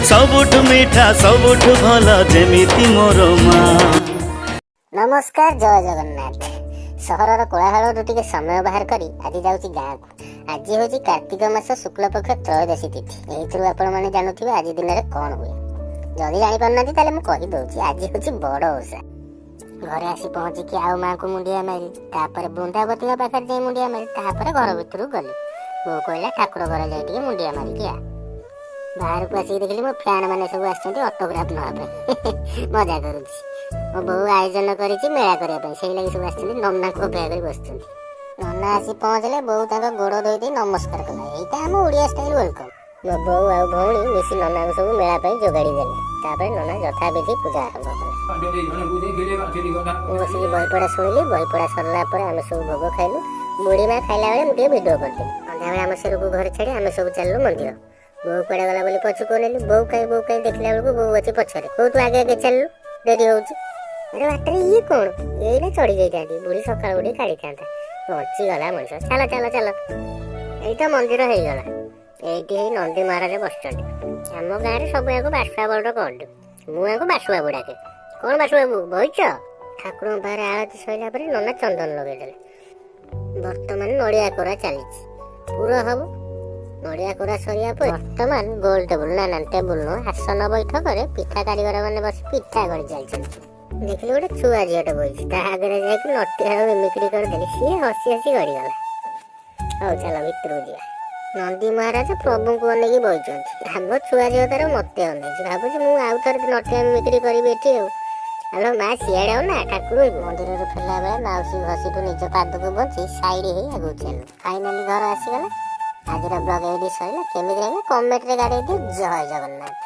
ସବୁଠୁ ମିଠା, ସବୁଠୁ ଭଲ, ଯେମିତି ମୋର ମା। ନମସ୍କାର, ଜୟ ଜଗନ୍ନାଥ। ସହରର କୋଳାହଳରୁ ଟିକେ ସମୟ ବାହାର କରି ଆଜି ଯାଉଛି ଗାଁକୁ। ଆଜି ହେଉଛି କାର୍ତ୍ତିକ ମାସ ଶୁକ୍ଳପକ୍ଷ ତ୍ରୟୋଦଶୀ ତିଥି। ଏଇଥିରୁ ଆପଣମାନେ ଜାଣୁଥିବେ ଆଜି ଦିନରେ କ'ଣ ହୁଏ। ଯଦି ଜାଣିପାରୁନାହାନ୍ତି, ତାହେଲେ ମୁଁ କହିଦେଉଛି, ଆଜି ହେଉଛି ବଡ଼ ଓଷା। ଘରେ ଆସି ପହଞ୍ଚିକି ଆଉ ମାଆଙ୍କୁ ମୁଣ୍ଡିଆ ମାରିଲି। ତାପରେ ବୃନ୍ଦାବତୀଙ୍କ ପାଖରେ ଯାଇ ମୁଣ୍ଡିଆ ମାରିଲି। ତାପରେ ଘର ଭିତରକୁ ଗଲି। ବୋଉ କହିଲା, ଠାକୁର ଘରେ ଯାଇ ଟିକେ ମୁଣ୍ଡିଆ ମାରିକି ଆ। ବାହାରକୁ ଆସିକି ଦେଖିଲି, ମୋ ଫ୍ୟାନ୍ ମାନେ ସବୁ ଆସିଛନ୍ତି ଅଟୋଗ୍ରାଫ ନେବା ପାଇଁ। ମଜା କରୁଛି। ମୋ ବୋଉ ଆୟୋଜନ କରିଛି ମେଳା କରିବା ପାଇଁ, ସେଇ ଲାଗି ସବୁ ଆସିଛନ୍ତି। ନନାଙ୍କୁ ଅପେକ୍ଷା କରି ବସିଛନ୍ତି। ନନା ଆସି ପହଞ୍ଚିଲେ। ବୋଉ ତାଙ୍କ ଗୋଡ଼ ଧୋଇ ଦେଇ ନମସ୍କାର କଲା। ଏଇଟା ଆମ ଓଡ଼ିଆ ଷ୍ଟାଇଲ welcome. ମୋ ବୋଉ ଆଉ ଭଉଣୀ ମିଶି ନନାକୁ ସବୁ ମେଳା ପାଇଁ ଯୋଗାଡ଼ି ଦେଲେ। ତାପରେ ନନା ଯଥାବିଧି ପୂଜା ଆରମ୍ଭ କଲେ। ମୁଁ ବସିକି ବହି ପଢ଼ା ଶୁଣିଲି। ବହି ପଢ଼ା ସରିଲା ପରେ ଆମେ ସବୁ ଭୋଗ ଖାଇଲୁ। ବୁଢ଼ୀ ମା ଖାଇଲା ବେଳେ ମୁଁ ଟିକେ ଭିଡ଼ିଓ କରିଦେଲି। ସନ୍ଧ୍ୟାବେଳେ ଆମ ସେରକୁ ଘରେ ଛାଡ଼ି ଆମେ ସବୁ ଚାଲିଲୁ ମନ୍ଦିର। ବୋଉ କୁଆଡ଼େ ଗଲା ବୋଲି ପଛକୁ ଅନେଇଲୁ। ବୋଉ କାଇଁ, ବୋଉ କାଇଁ? ଦେଖିଲା ବେଳକୁ ବୋଉ ଅଛି ପଛରେ। ବୋଉ, ତୁ ଆଗେ ଆଗେ ଚାଲିଲୁ, ଡେରି ହଉଛି। ଆରେ, ବାଟରେ ଇଏ କଣ? ଏଇନା ଚଢି ଯାଇଥାନ୍ତି, ବୁଢ଼ୀ ସକାଳୁ ଉଠି କାଢିଥାନ୍ତା। ବଞ୍ଚିଗଲା ମଣିଷ। ଚାଲ ଚାଲ ଚାଲ। ଏଇ ତ ମନ୍ଦିର ହେଇଗଲା। ଏଇଠି ହେଇ ନନ୍ଦୀ ମହାରାଜ ବସିଛନ୍ତି। ଆମ ଗାଁରେ ସବୁ ଏହାକୁ ବାସୁଆ ବଳଦ କହନ୍ତି। ମୁଁ ଏହାକୁ ବାସୁ ବାବୁ ଡାକେ। କଣ ବାସୁ ବାବୁ, ବହିଛ? ଠାକୁରଙ୍କ ପାଖରେ ଆଳତି ସରିଲା ପରେ ନନା ଚନ୍ଦନ ଲଗେଇଦେଲେ। ବର୍ତ୍ତମାନ ନଡ଼ିଆ କୋରା ଚାଲିଛି, ପୁର ହବ। ନଡ଼ିଆ କୋରା ସରିବା ପରେ ବର୍ତ୍ତମାନ ଗୋଲ ଟେବୁଲ, ନା ନା, ଟେବୁଲ ନୁହଁ, ଆସନ ବୈଠକରେ ପିଠା କାରିଗର ମାନେ ବସି ପିଠା କରି ଚାଲିଛନ୍ତି। ଦେଖିଲି, ଗୋଟେ ଛୁଆ ଝିଅଟେ ବସିଛି। ତା ଆଗରେ ଯାଇକି ନଟିଆର ମିମିକ୍ରି କରିଦେଲି। ସିଏ ହସି ହସି ଗଡ଼ିଗଲା। ହଉ, ଚାଲ ଭିତରକୁ ଯିବା। ନନ୍ଦୀ ମହାରାଜ ପ୍ରଭୁଙ୍କୁ ଅନେଇକି ବଇଛନ୍ତି। ଆମ ଛୁଆ ଝିଅ ତାର ମତେ ଅନେଇଛି। ଭାବୁଛି ମୁଁ ଆଉ ଥରେ ନଟିଆ ମିମିକ୍ରି କରିବି ଏଠି। ଆଉ ହ୍ୟାଲୋ ମା, ସିଆଡ଼େ ଆଉ ନା ଠାକୁରଙ୍କୁ। ମନ୍ଦିରରୁ ଫେରିଲା ବେଳେ ମାଉସୀ ଘଷିଠୁ ନିଜ ପାଦକୁ ବଞ୍ଚି ସାଇଡ୍ ହେଇ ଆଗକୁ ଚାଲିଲୁ। ଫାଇନାଲି ଘର ଆସିଗଲା। ଆଜିର ବ୍ଲଗ ଏଇଠି ସରିଲା। କେମିତି ଲାଗିଲା, କମେଣ୍ଟରେ ଗାଡ଼େଇ ଦିଅ। ଜୟ ଜଗନ୍ନାଥ।